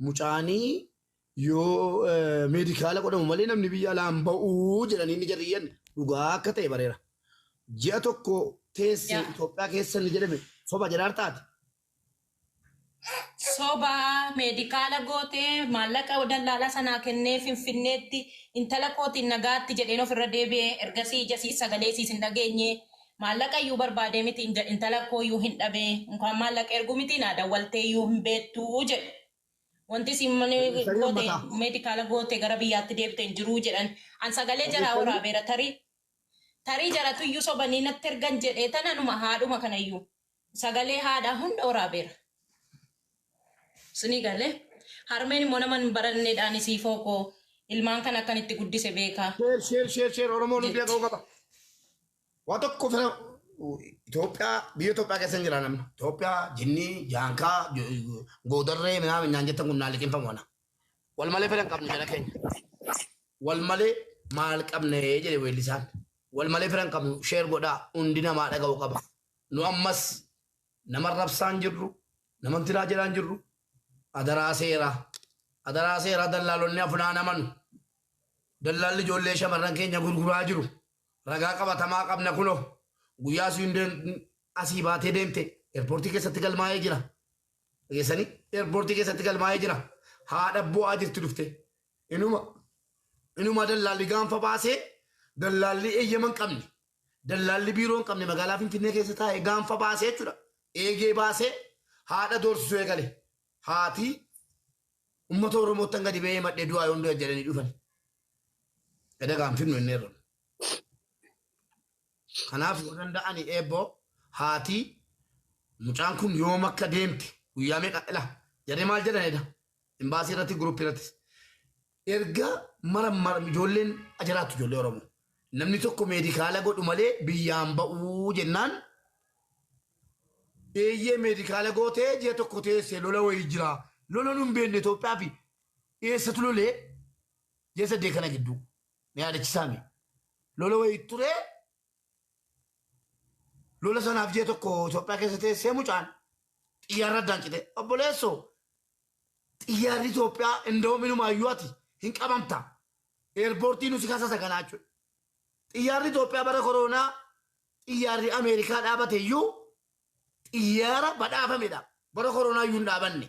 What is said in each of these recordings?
Mucaanii yoo meedikaala godhamu malee namni biyya alaa hin ba'uu jedhanii inni jarri iyyan dhugaa akka ta'e bareera. Ji'a tokko teesse Yaa. Itoophiyaa keessa inni jedhame soba jedhaar taate. Soba meedikaala gootee maallaqa dallaalaa sanaa kennee Finfinneetti intala kootiin nagaatti jedheen ofirra deebi'e. Ergasii ija siis sagalee siis hin dhageenye. Maallaqa iyyuu barbaadee miti intala koo iyyuu hin dhabe. Inkaan maallaqa ergu miti naa dawwaltee iyyuu hin beektu jedhe. Wanti isin Dhageessanii goote uummataa. meedikaala goote gara biyyaatti deebite hin jiruu jedhan. An sagalee jaraa Dhageessanii waraabeera tarii. Tarii jaratu iyyuu sobanii natti ergan jedhee tananuma haadhuma kanayyuu. Sagalee haadhaa hunda waraabeera. Sini galee. Harmeen immoo nama hin baranneedhaan isii fookoo ilmaan kan akkan itti guddise beekaa Share share share share Oromoon hundi jetti. dhaga'uu qaba. Waa tokko fira Itoophiyaa biyya Itoophiyaa keessa hin jira namni. Itoophiyaa jinnii jaankaa goodarree minaamin naan jettan kun naan liqimfamu ana. Wal malee fira hin qabnu jala keenya. Wal malee maal qabne jedhe weellisaan. Wal malee fira hin qabnu share godhaa hundi namaa dhaga'uu qaba. Nu ammas nama rabsaan jirru nama intinaa jedhaan jirru adaraa seeraa. Adaraa seeraa dallaalonni afunaanaman. Dallaalli ijoollee shamarran keenya gurguraa jiru. Ragaa qabatamaa qabna kunoo. Guyyaa siin asii baatee deemte eerpoortii keessatti galmaa'ee jira. Dhageessanii eerpoortii keessatti galmaa'ee jira. Haadha bu'aa jirti dhufte. Inuma inuma dallaalli gaanfa baasee dallaalli eeyyama hin qabne. Dallaalli biiroo hin qabne magaalaa Finfinnee keessa taa'ee gaanfa baasee jechuudha. Eegee baasee haadha doorsisuu eegale. Haati uummata Oromootti gadi ba'ee madhee du'aa yoon du'a jedhanii dhufan. Gada gaanfinnu inni irra. Kanaaf yoo danda'ani eebboo haati mucaan kun yoom akka deemte guyyaa meeqa ila jedhee maal jedhanidha. Imbaasii irratti guruppii irrattis. Erga mara mara ijoolleen ajaraattu ijoollee Oromoo. Namni tokko meedikaala godhu malee biyyaan ba'uu jennaan eeyyee meedikaala gootee ji'a tokko teessee lola wayii jira. Lola nun beekne Itoophiyaa fi eessatu lolee ji'a 8 kana gidduu. Na yaadachisaami. Lola wayii ture lola sanaaf ji'a tokko Itoophiyaa keessa teessee mucaan xiyyaarra addaan cite. Obboleessoo xiyyaarri Itoophiyaa inda'uum inumaayyuu ati hin qabamta. Eerpoortii nu si kasasa kanaa jechuudha. Xiyyaarri Itoophiyaa bara koronaa xiyyaarri Ameerikaa dhaabate iyyuu xiyyaara badhaafamedha. Bara koronaa iyyuu hin dhaabanne.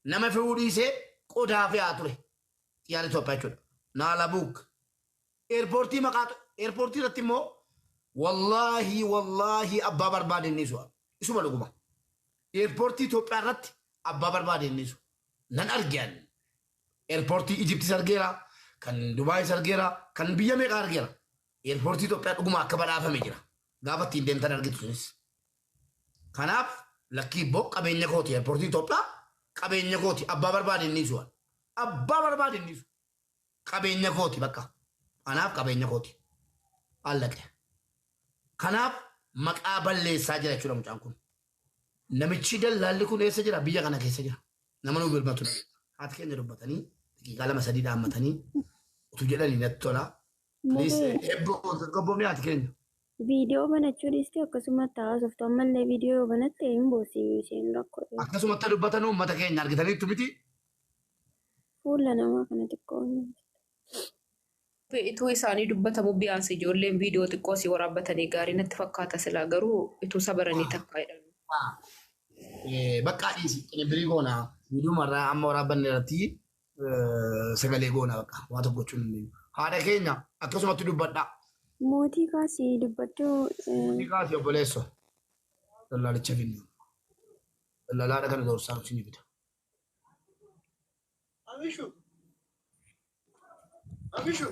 Nama fe'uu dhiisee qodaa fe'aa ture. Xiyyaarri Itoophiyaa jechuudha. Naalabuuk. Eerpoortii maqaa eerpoortii irratti immoo wallaahi wallaahi abbaa barbaade inni isu. Isuma dhuguma. Eerpoortii Itoophiyaa irratti abbaa barbaade inni isu. Nan arge ani. Eerpoortii Ijiptis argeera, kan Dubaayis argeera, kan biyya meeqa argeera. Eerpoortii Itoophiyaa dhuguma akka badhaafame jira. Gaafa ittiin deemtan argitu sunis. Kanaaf lakkii ibboo qabeenya kooti eerpoortii Itoophiyaa qabeenya kooti abbaa barbaade inni isu. Abbaa barbaade inni isu. Qabeenya kooti bakka. Anaaf qabeenya kooti. Allaqe. Kanaaf maqaa balleessaa jira jechuudha mucaan kun. Namichi dallaalli kun eessa jira? Biyya kana keessa jira. Nama nu birmatu dha. Haati keenya dubbatanii daqiiqaa 2 3 dhaammatanii utuu jedhanii natti tola. Please Mubee eebboo dargaggoofni haati keenya. viidiyoo banachuu dhiistee akkasumatti haasoftu ammallee viidiyoo yoo banatte hin boossi isheen rakkoo. Akkasumatti dubbatan uummata keenya argitaniittu miti. Fuula namaa kana xiqqoo. Ituu isaanii dubbatamu biyaansi ijoolleen viidiyoo xiqqoo si waraabbatanii gaarii natti fakkaata silaa garuu ituu sabaranii takkaa jedhan. Bakka dhiisi qinibbirii goona viidiyoo marraa amma waraabbanne irratti sagalee goona bakka waa tokko gochuun hin dandeenyu. Haadha keenya akkasumatti dubbadhaa. Mootii kaasii dubbadhu. Mootii kaasii obboleesso. Dallaalicha finna. Dallalaadha kana doorsaa isin fida. Amishu. Amishu.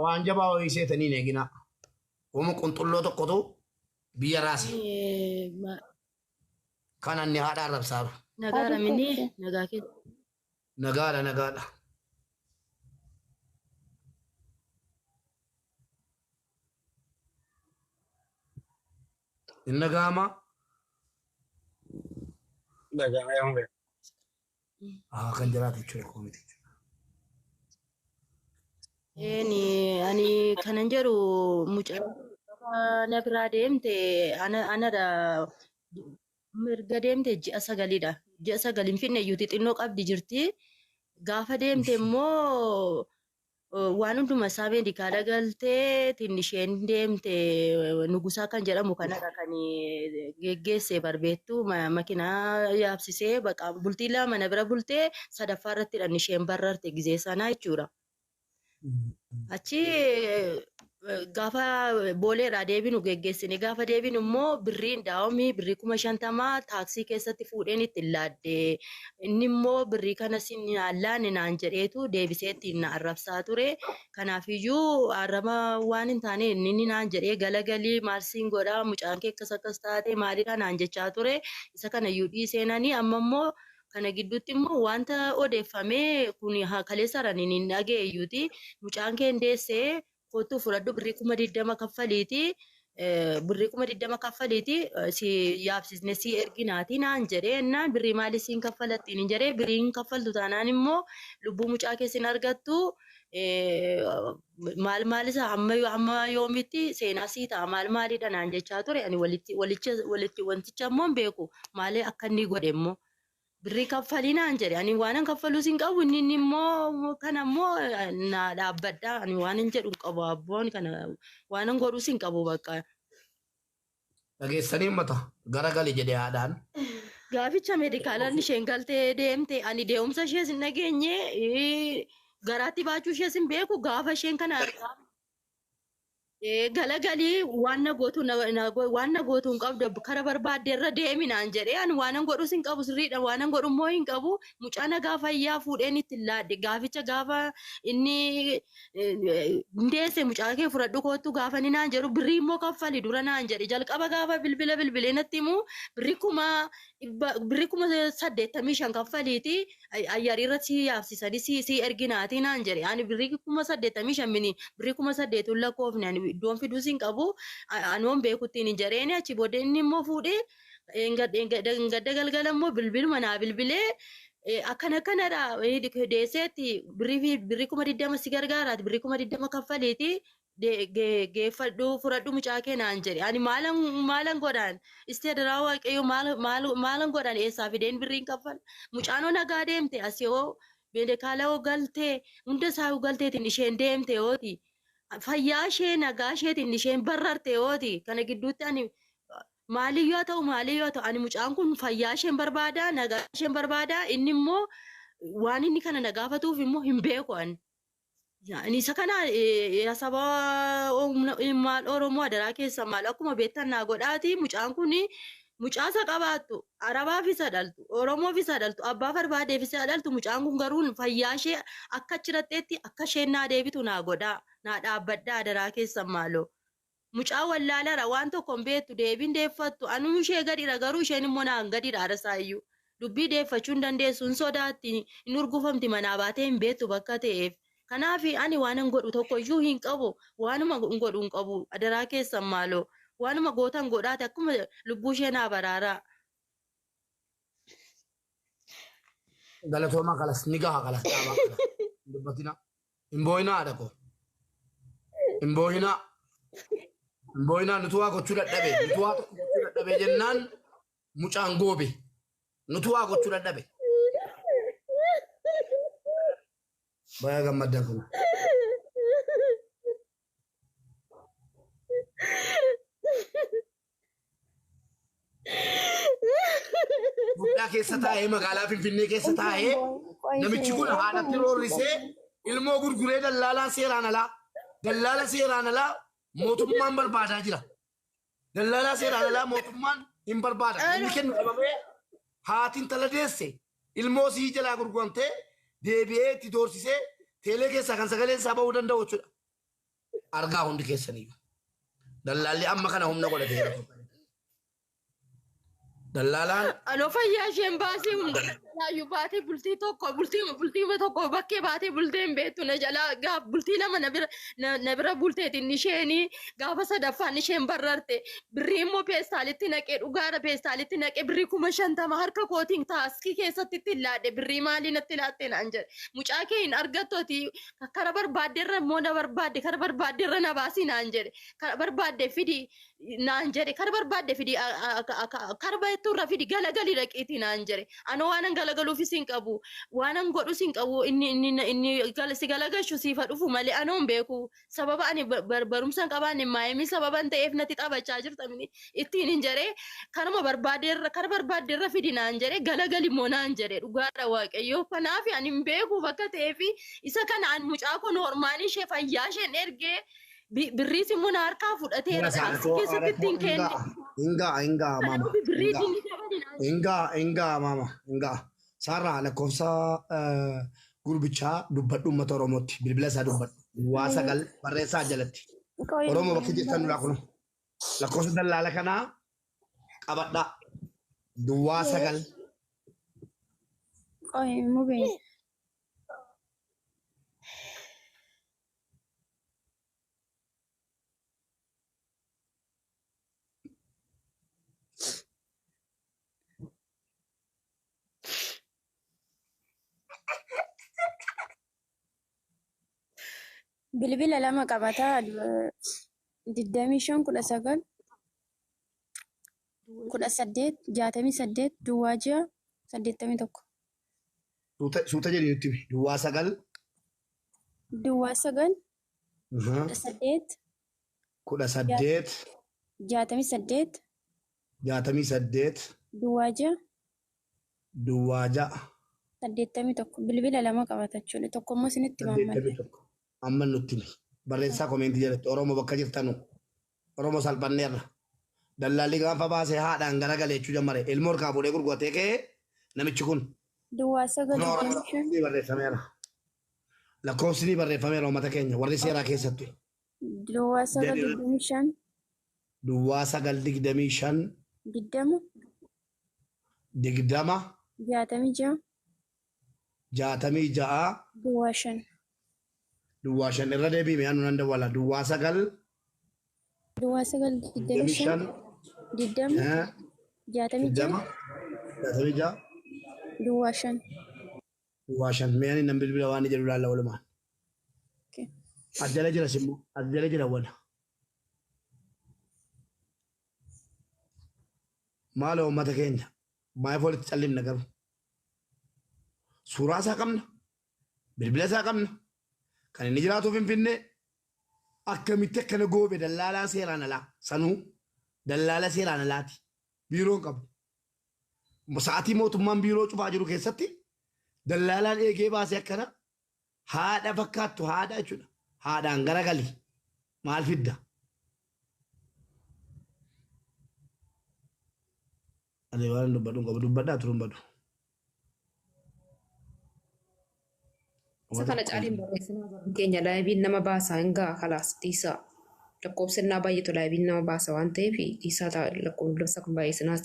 Waan jabaa wayii seetanii hin eeginaa. Uuma qunxulloo tokkotu biyya raase. Kan anni haadha arrabsaaru. Nagaadha minni nagaa keessa. Nagaadha nagaadha. Hin nagaama. Nagaa yaa Kan jiraate jechuudha koo miti. Eeni ani kanan jedhu mucaa na biraa deemte anadha. Mirga deemte ji'a 9dha. Ji'a 9 hin finne iyyuuti xinnoo qabdi jirti. Gaafa deemte immoo waan hunduma isaa meedikaala galtee tin isheen deemte Nugusaa kan jedhamu kanadha kan geggeesse barbeettu makinaa yaabsisee baqa bultii 2 na bira bultee sadaffaa irrattidha isheen barrarte gizee sanaa jechuudha. Achi gaafa booleedhaa deebinu geggeessine gaafa deebinu immoo birriin daa'omii birrii 50,000 taaksii keessatti fuudheen ittiin laadde. Inni immoo birrii kana sin laanne naan jedheetu deebisee ittiin na arrabsaa ture. Kanaafiyyuu arraba waan hin taane inni naan jedhee galagalii maal siin godhaa mucaan kee akkas akkas taate maalidha naan jechaa ture. Isa kana iyyuu dhiiseenanii amma immoo kana gidduutti immoo wanta odeeffamee kun kaleessaraan hin dhaga'eyyuuti. Mucaan kee deessee kottuu fudhadhu birrii 20,000 kaffaliiti. Birrii 20,000 kaffaliiti si yaabsisne si erginaati naan jedhee naan birrii maali siin kaffalattiin hin jedhee birriin kaffaltu taanaan immoo lubbuu mucaa keessin argattu maal maal isa hamma yoomitti seenaa sii ta'a maal maalidha naan jechaa ture. Ani walitti walicha walitti wanticha immoo hin beeku maalee akka inni godhe immoo. Birrii kaffalii naan jedhe ani waan kaffaluus hin qabu inni immoo kana immoo na dhaabbadha ani waan hin jedhu hin qabu abboon kana waan hin godhuus hin qabu bakka. Dhageessanii uummata garagali jedhe haadhaan. Gaaficha meedikaalaan isheen galtee deemte ani deemsa ishees hin dhageenye garaatti baachuu ishees hin beeku gaafa isheen kana galagalii waan na gootu waan na gootu hin qabdu kara barbaadde irra deemi naan jedhee ani waan hin godhus hin qabu sirriidha waan hin godhu immoo hin qabu mucaa nagaa fayyaa fuudheen itti laadde gaaficha gaafa inni deesse mucaa kee fudhadhu koottu gaafa inni naan jedhu birrii immoo kaffali dura naan jedhe jalqaba gaafa bilbila bilbilee natti himu birrii 100,000 birrii 85,000 kaffaliiti ayyarii irra si yaabsisanii si erginaati naan jedhe ani birrii 85,000 mini birrii 8,000 lakkoofne ani iddoon fiduus hin qabu anoon beekuttiin hin jedheeni achi booda inni immoo fuudhee gadda galgala immoo bilbiluma naa bilbilee akkana akkanadha deesseetti birrii 20,000 si gargaaraati birrii 20,000 kaffaliiti geeffadhu fudhadhu mucaa kee naan jedhe ani maalan godhaan istee daraa waaqayyo maalan godhaan eessaa fideen birriin kaffal mucaanoo nagaa deemte asii hoo meedikaala hoo galtee hunda isaa hoo galteetiin isheen deemte hooti fayyaa ishee nagaa isheetiin isheen barrarte hooti kana gidduutti ani maaliyyoo haa ta'u maaliyyoo haa ta'u ani mucaan kun fayyaa isheen barbaada nagaa isheen barbaada inni immoo waan inni kana na gaafatuuf immoo hin beeku ani. Ani isa kana saba ilmaan Oromoo adaraa keessa maal akkuma beektan naa godhaati mucaan kun mucaa isa qabaattu Arabaaf isa dhaltu Oromoof isa dhaltu abbaa barbaadeef isa dhaltu mucaan kun garuu fayyaa ishee akka achiratteetti akka isheen naa deebitu naa godhaa naa dhaabbadhaa adaraa keessa maaloo. Mucaa wallaalara waan tokko hin beektu deebiin deeffattu anuu ishee gadiidha garuu isheen immoo naan gadiidha arasaayyuu. Dubbii deeffachuu hin dandeessu hin sodaatti hin urgufamti manaa baatee hin beektu bakka ta'eef. Kanaaf ani waan hin godhu tokko iyyuu hin qabu waanuma hin godhu hin qabu adaraa keessan maaloo waanuma gootan godhaate akkuma lubbuu ishee naa baraaraa. Galatoomaa kalas ni gaha kalas dhaabaa kalas. Hin dubbatina. Hin boo'inaa haadha koo. Hin boo'inaa. Hin boo'inaa nutu waa gochuu dadhabe. Nutu waa tokko gochuu dadhabe jennaan mucaan goobe. Nutu waa gochuu dadhabe. Baay'ee gammaddan kun. Itoophiyaa keessa taa'ee magaalaa Finfinnee keessa taa'ee namichi kun haadhatti roorrisee ilmoo gurguree dallaalaan seeraan alaa dallaala seeraan alaa mootummaan barbaadaa jira. Dallaalaa seeraan alaa mootummaan hin barbaada. Inni kennu dhabamee haatiin tala deesse ilmoo sii jalaa gurguramtee deebi'ee itti doorsisee teelee keessaa kan sagaleen isaa ba'uu danda'u jechuudha. Argaa hundi keessaniyyuu. Dallaalli amma kana humna godhateera. Dallaalaan Anoo fayyaa isheen baasee hunda jalaayyuu baatee bultii tokko bultii tokko bakkee baatee bultee hin beektu na jalaa gaaf bultii 2 na bira bulteetiin isheen gaafa sadaffaan isheen barrarte birrii immoo peestaalitti naqee dhugaadha peestaalitti naqee birrii 50,000 harka kootiin taaskii keessatti itti laadhe birrii maalii natti laatte naan jedhe mucaa kee hin argattooti kara barbaaddeerra immoo na barbaadde kara barbaaddeerra na baasii naan jedhe kara barbaadde fidi naan jedhe kara barbaadde fidi kara jettu irra fidi galagali dhaqiitii naan jedhe. Ani waanan galagaluufis hin qabu, waanan godhus hin qabu. Inni si galagalchu siifa dhufu malee anoo hin beeku. Sababa ani barumsa hin qabaanne maayimii sababan ta'eef natti taphachaa jirta mini ittiin hin jedhee kanuma barbaadeerra kana barbaaddeerra fidi naan jedhe, galagali immoo naan jedhe. Dhugaadha Waaqayyo. Kanaaf ani hin beeku bakka ta'eef isa kana ani mucaa kun hormaanii ishee fayyaa isheen ergee birriis immoo na harkaa fudhateera. Arsii keessatti ittiin kenne. Hingaa hingaa mama. Kanaaf birrii inni dabali naan jedhe. Hingaa hingaa mama hingaa. Saarraa lakkoofsa gurbichaa dubbadhu, uummata Oromootti bilbila isaa dubbadhu. Waa sagal barreessaa jalatti. Oromoo bakki jirtan duraa kun lakkoofsa dallaala kanaa qabadhaa. Duwwaa sagal. Qoy mubee. Bilbila lama qabataa 25 19 18 68 06 81. Suuta jedhi nutti himi. Duwwaa sagal. 09 18 18 68 68 06 06 81. Bilbila lama qabata jechuudha. Tokko immoo isinitti maammadde. 81. Amma nutti himi. Barreessaa comment jalatti Oromoo bakka jirtanu. Oromoo salphanneerra. Dallaalli gaafa baasee haadhaan garagalee jechuu jammare. Ilmoo harkaa fuudhee gurguratee ka'ee namichi kun. 09 Kun Oromoo 25 lakkoofsi ni barreeffameera. Lakkoofsi ni barreeffameera uummata keenya warri seeraa keessattu. 09 25 09 25 20 20 66 66 05. 05. Irra deebiime anu nan dawwala. 09 09 25 25 20 66 20 66 05. 05. Mee ani nan bilbila waan jedhu laalla walumaan. Okay. As jala jira simmoo as jala jira wala. Maaloo uummata keenya maayif walitti callimna garuu? Suuraa isaa qabna. Bilbila isaa qabna. Kan inni jiraatu Finfinnee. Akkamitti akkana goobe dallaalaa seeraan alaa sanuu dallaala seeraan alaati. Biiroon qabu. Sa'aatii mootummaan biiroo cufaa jiru keessatti dallaalaan eegee baasee akkana haadha fakkaattu haadha jechuudha. Haadhaan garagali maal fidda? Ani waan dubbadhu hin qabu, dubbadhaa turuun badu. Isa kana caaliin barreessinaa barruu keenya liveiin nama baasa hin ga'a kalaas dhiisaa. Lakkoofsannaa baay'eetu liveiin nama baasa waan ta'eef dhiisaa ta'a lakkoofsa kun baay'isinaas.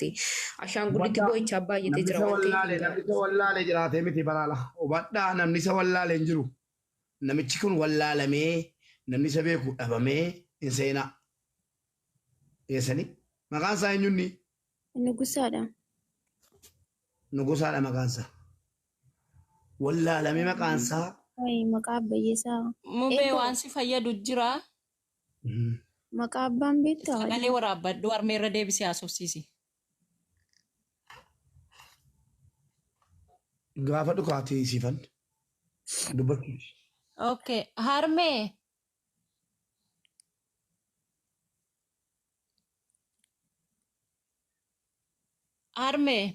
Ashaangullitti boo'ichaa baay'atee Namni jira isa waan ta'eef wallaale hin ga'a. Namni isa wallaale jiraatee miti balaala. Hubadhaa, namni isa wallaale hin jiru. Namichi kun wallaalamee namni isa beeku dhabamee hin seenaa. Eessanii? Maqaan isaa eenyunni? Nugusaadha. Nugusaadha maqaan isaa. Wallaalamee maqaan isaa. Wayi maqaa abbayyeesaa. Mubee Eebboo waan si fayyadu jira. Maqaa abbaan beektaa? Sagalee waraabbadhu, harmeerra deebisee haasofsiisi. Gaafa dhukaatii siifan dubbachuu. Okay, harmee. Harmee.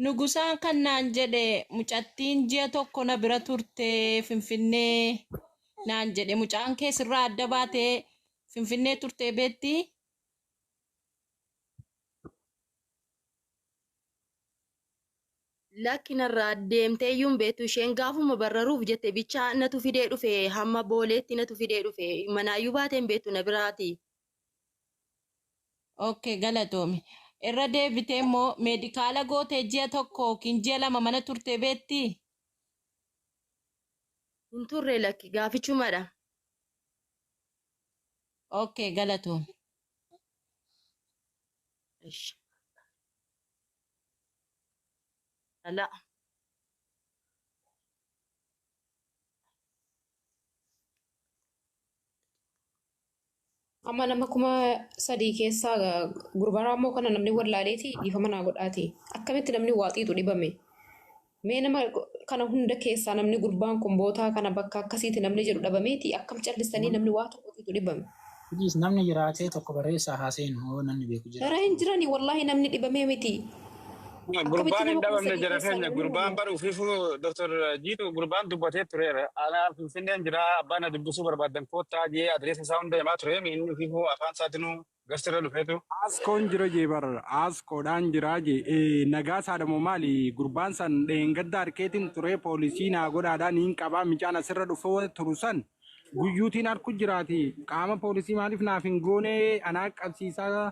Nugusaan kan naan jedhe mucattiin ji'a tokko na bira turte Finfinnee naan jedhe, mucaan kee sirraa adda baatee Finfinnee turte beetti. Lakkinarraa deemtee iyyuu hin beektu isheen. Gaafuma barraruuf jette bichaa natu fidee dhufe, hamma booleetti natu fidee dhufe, manaayyuu baatee hin beektu na biraati. Okay, galatoomi. Irra deebitee immoo medical gootee ji'a tokko yookiin ji'a 2 mana turte beetti. Hin turre lakki, gaafichumadha. Okay, galatoomi. Ish. Ala. Amma nama 3000 keessaa gurbaa raammoo kana namni wallaaleeti dhiifama naa godhaati. Akkamitti namni waa xiixu dhibame? Mee nama kana hunda keessaa namni gurbaan kun bootaa kana bakka akkasiiti namni jedhu dhabameeti akkam callistanii namni waa tokko xiixu dhibame? Please namni jiraatee tokko barreessaa haaseenu hoo namni beeku Dara jiraate. hin jirani wallaahi namni dhibamee miti. Akkamitti Gurbaan hin nama kuma dhabamne sadii jara keessaa keenya namni gurbaan wallaale? bara ofiifuu Dr. Jiitu gurbaan dubbatee tureera. Anaa Finfinneen jira abbaan na dubbisuu barbaadan koottaa jee adreessa isaa hunda himaa ture inni ofiifuu afaan isaatinuu gastirra dhufeetu. Askoon jira jee bar askoodhaan jira jee nagaa saadhamoo maali gurbaan san dheengadda harkeetiin ture poolisii naa godhaadhaan hin qabaa micaan asirra dhufee turu san guyyuutiin harku jiraati qaama poolisii maaliif naaf hin goone anaa qabsiisaa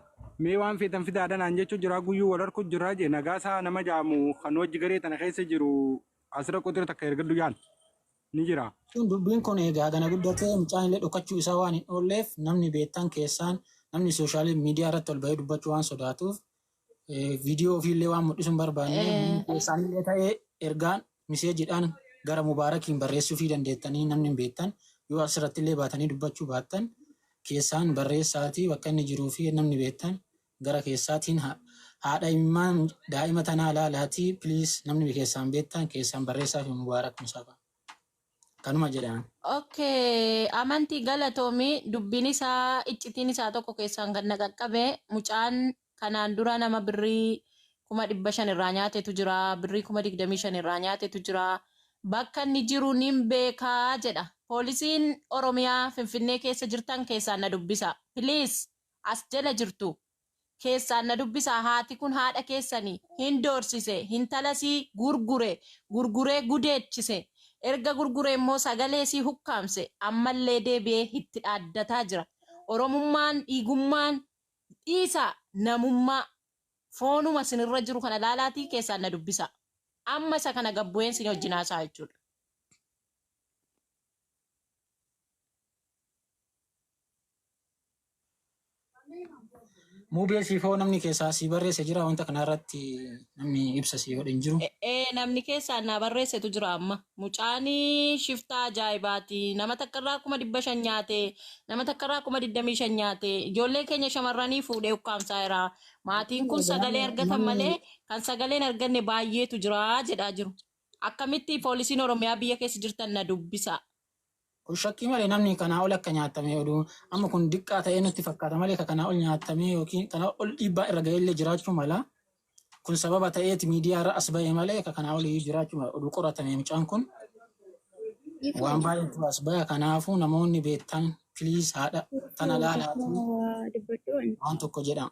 mee waan feetan fidaadha naan jechuu jira guyyuu wal harku jira jee nagaa isaa nama jaamu kan hojii garee tana keessa jiru asirra qotire takka ergaddu yaal ni jira. Kun dubbiin kun egaa gana guddatee mucaan illee dhokachuu isaa waan hin oolleef namni beektan keessaan namni sooshaal miidiyaa irratti ol bahee dubbachuu waan sodaatuuf viidiyoo ofiillee waan mul'isuu hin barbaanne keessaan illee ta'ee ergaan miseejiidhaan gara mubaarakiin barreessuu fi dandeettanii namni hin beektan yoo asirratti illee baatanii dubbachuu baattan keessaan barreessaatii bakka inni jiruu fi namni beektan gara keessaatiin haadha imimmaan daa'ima tanaa laalaatii please namni keessaan beektan keessaan barreessaa fi mubaarak musafaa. Kanuma jedhaan. Okay, amantii galatoomii dubbiin isaa iccitiin isaa tokko keessaan kan na qaqqabe mucaan kanaan dura nama birrii 500,000 irraa nyaatetu jira, birrii 25,000 irraa nyaatetu jira. Bakka inni jiru nin beekaa jedha. Poolisiin Oromiyaa Finfinnee keessa jirtan keessaan na dubbisa. Please as jala jirtu. Keessaan na dubbisaa haati kun haadha keessanii hin doorsise hintalasii gurgure gurguree gudeechise erga gurgure immoo sagaleesii hukkaamse ammallee deebi'ee itti dhaaddataa jira oromummaan dhiigummaan dhiisaa namummaa foonuma sinirra jiru kana laalaatii keessaan na dubbisa amma isa kana gabbu'een sin wajjin haasa'a jechuudha. Muubee siifoo namni keessaa si barreesse jira wanta kana irratti namni ibsa si godhe hin jiru. Ee namni keessaan na barreessetu jira amma. Mucaan shiftaa ajaa'ibaati. Nama takka irraa 500,000 nyaate, nama takka irraa 25,000 nyaate. Ijoollee keenya shamarranii fuudhee ukkaamsaa jira. Maatiin kun sagalee argatan malee kan sagalee hin arganne baay'eetu jira jedhaa jiru. Akkamitti poolisiin Oromiyaa biyya keessa jirtan na dubbisa. Kun shakkii malee namni kanaa ol akka nyaatame oduu amma kun diqqaa ta'ee nutti fakkaata malee ka kanaa ol nyaatamee yookiin kanaa ol dhiibbaa irra ga'ellee jiraachuu mala. Kun sababa ta'eeti miidiyaa irra as ba'e malee ka kanaa ol iyyuu jiraachuu mala oduu qoratame mucaan kun waan baay'eetu as baya. Kanaafuu namoonni beektan please haadha tana laalaatii Dubbadhu. waan tokko jedha.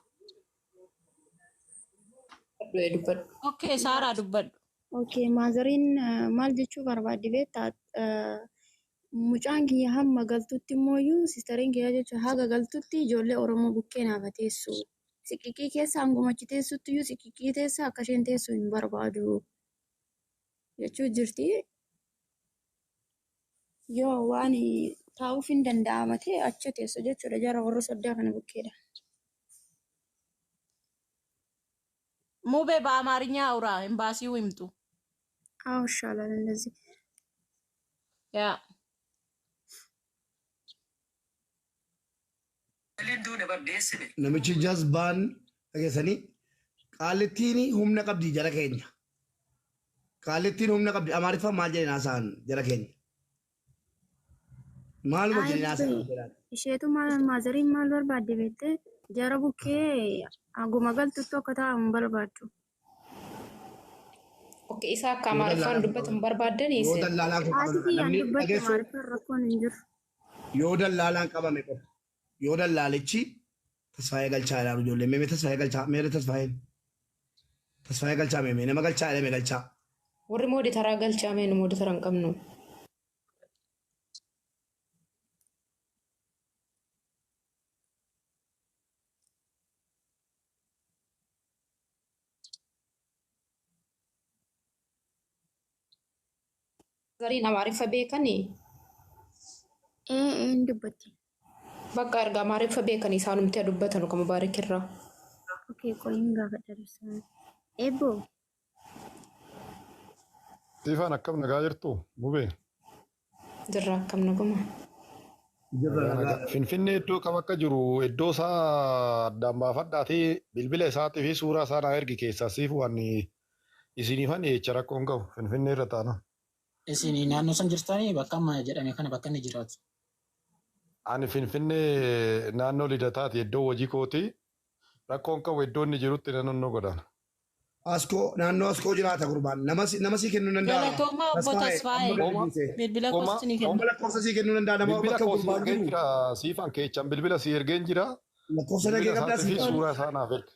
Dubbadhu. Okay, Saaraa dubbadhu. Okay, maazariin maal jechuu barbaadde beektaa? Mucaan kiyya hamma galtutti immoo sistariin kiyya jechuun haga galtutti ijoollee Oromoo bukkee naaf teessu. Siqiqii keessa hanguma achi teessutti iyyuu siqiqii teessa akka isheen teessu hin barbaadu jechuu jirti. Yoo waan taa'uuf hin danda'ama ta'e achi teessu jechuudha jara warra soddaa kana bukkeedha. Mubee በአማርኛ አውራ ኤምባሲው ይምጡ። አዎ ይሻላል እንደዚህ። ያ Namichi jazbaan dhageessanii qaallittiin humna qabdi jara keenya. Qaallittiin humna qabdi Amaariffaan maal jedheen haasa'an jara keenya. Maaluma jedheen haasa'an jedhaan. Isheetu maal maazariin maal barbaadde beektee jara bukkee haguma galtutti akka taa'amu hin barbaaddu. Okay, isa akka Yoo Amaariffaan dallaalaan dubbatan barbaaddaniis yoo dallaalaan kun Haati qabame kiyyaan namni dubbatti dhageessu Amaariffaan rakkoon hin jiru. yoo dallaalaan qabame qofa yoo dallaalichi Tasfaayee galchaa ilaalu ijoollee meemee Tasfaayee galchaa meerre Tasfaayeen Tasfaayee galchaa meemee nama galchaa jedhame galchaa. warri mooditaraa galchaa mee nu mooditara hin qabnu. Zariin Amaariffa beekanii Ee ee hin dubbatti. bakka erga Amaariffa beekanii isaanumti haa dubbatan kan Mubaarak irraa. Okay, qoy hin gaafadha dursa. Eebboo Siifaan akkam nagaa jirtu mubee Jirra akkam naguma. Jirra Nagaa nagaa. nagaa. Finfinnee iddoo kam akka jiru iddoo isaa addaan baafadhaatii bilbila isaatii fi suuraa isaa naa ergi keessaa siif waan isiniifan dhiyeecha rakkoon qabu Finfinnee irra taana. Isin naannoo san jirtanii bakka amma jedhame kana bakka inni jiraatu. Ani Finfinnee naannoo Lidataati iddoo hojii kooti rakkoon qabu iddoo inni jirutti naannoo godhaan. Askoo naannoo askoo jiraata gurbaan nama sii kennuu danda'a. Galatoomaa obbo Tasfaayee amma Tasfaayee. gadi Homa buuse. Bilbila homa koos ni kenna. Amma lakkoofsa sii kennuu danda'a nama bilbila bakka koo sii gurbaan ergeen jiru. jira siifan keechan bilbila sii ergeen jira Lakkoofsa nagee bilbila qabdaa isaatii sii fi suuraa isaa naaf erga.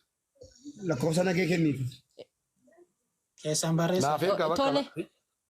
Lakkoofsa nagee kenniif. Keessaan barreessaa. Naaf erga bakka Tole.